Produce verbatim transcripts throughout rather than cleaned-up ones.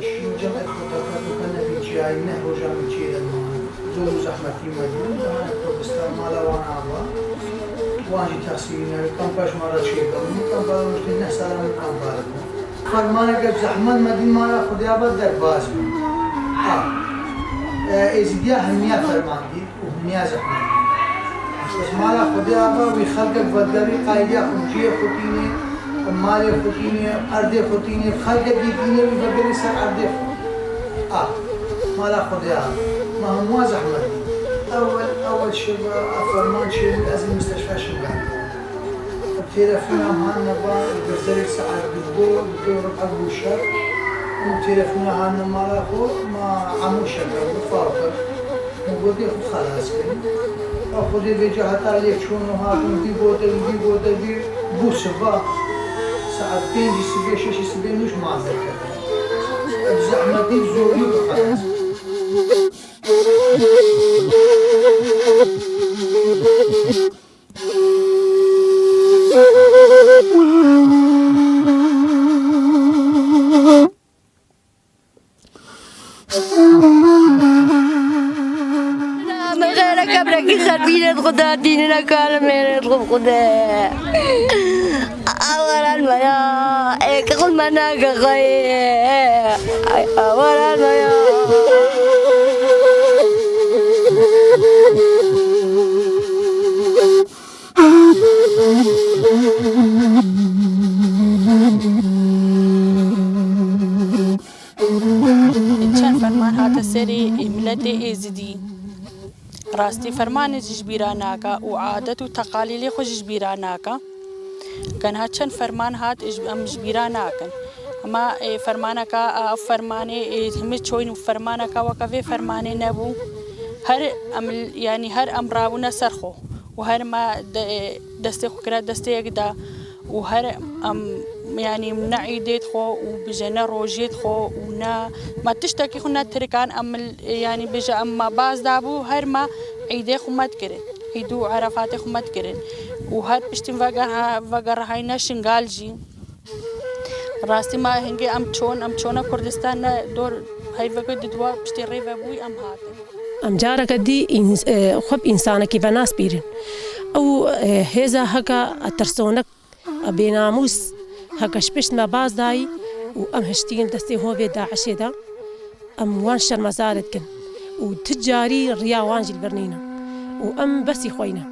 Şîyo cem ek mutlaka kene vî çiyayî, neh roja min çiyê de mane. Zor û zehmetî me dî. Mane Kurdistan, mala wan ava. Wan jî tehsîlî newê, kampa ji ma ra çêbeno. Kampa ra rojtê neh sala min kampa ra bo. Fermaneke zehmet me dî, mala Xwedê ava derbaz bî. A. E, Êzîdîya hemiya ferman dî. Û hemiya zehmet dî. Bes mala Xwedê ava, wî xelkek vegerî qayîlîya xo, cuyê xo tînê, malê xo tînê, erdê xo tînê, xelkekî tînê wî vegerî ser erdê xo. A, mala Xwedê ava. Ma hemûa zehmet dî. Ewel, ewel şeva, a ferman çêbû, ez ê misteşfa Şingalî. Têlefûna hanine ba, girzeyê saet du bo, du rib'e bo şev. Û têlefûna hanine mala xo, ma hemû şeker, û fawqir. Û gotê xo xelas kenî. Û Xwedê vêca heta lê çûn û hatin, vî gote vî, vî gote vî, bû siba. Saet pêncî sibê, şeşî sibê nûş ma derketî. Bi zehmetî, bi zorî xo xelas kenî. Mexere kebrekî xerbînet xo da dînine kale mêret xo Xude. Awaran me ya, ê ki xo me nake xayê. Ay, awaran me ya. Çend ferman hate serê miletê Êzidî. Rastî fermanê zî ji bîra naka û adet û teqalîlê xwe jî ji bîra naka. Ke niha çend ferman hat, ji, em ji bîra nakin. Hema, e, fermaneka, a, fermanê, e, himi çoyn û fermaneka weke vê fermanê nebû. Her em, yanî her em rabûne ser xwe. Û her ma de, destê xwe kira destê yek de û her em, yanî ne îdêt xwe û bije ne rojêt xwe û ne ma tiştekî xwe ne tirikan em, yanî bije em ma baz dabû, her ma îdê xwe me dikirin, îd û erefatê xwe me dikirin û her piştî vegera-, vegerahayne Şingal jî. Rastî ma hingê em çon, em çona Kurdistan ne dor heyveke didwa piştî rê vebûyî em hatin. Em careke dî îns-, e, xwe bi însanekî venas bîrin. Ew, e, hêza heka, e, tirsonek, e, bênamûs, heka ji pişt me baz dayî û em hiştîn destê hovê DAIŞê de. Em wan şermezar dikin û ti carî riya wan jî li vir nînin. Û em besî xwe yî ne.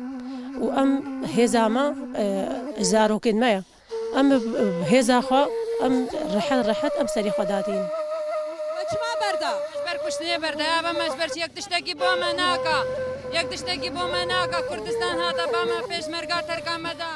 Û em hêza me, e, zarokên me ye. Em bi, bi hêza xwe, em rehet rehet em serê xwe dadîn. We çima berda? Ji ber kuştinê berda. Ya ve me ji ber çi yek tiştekî bo me naka. Yek tiştekî bo me naka. Kurdistan hata ba me, pêşmerga terka me da.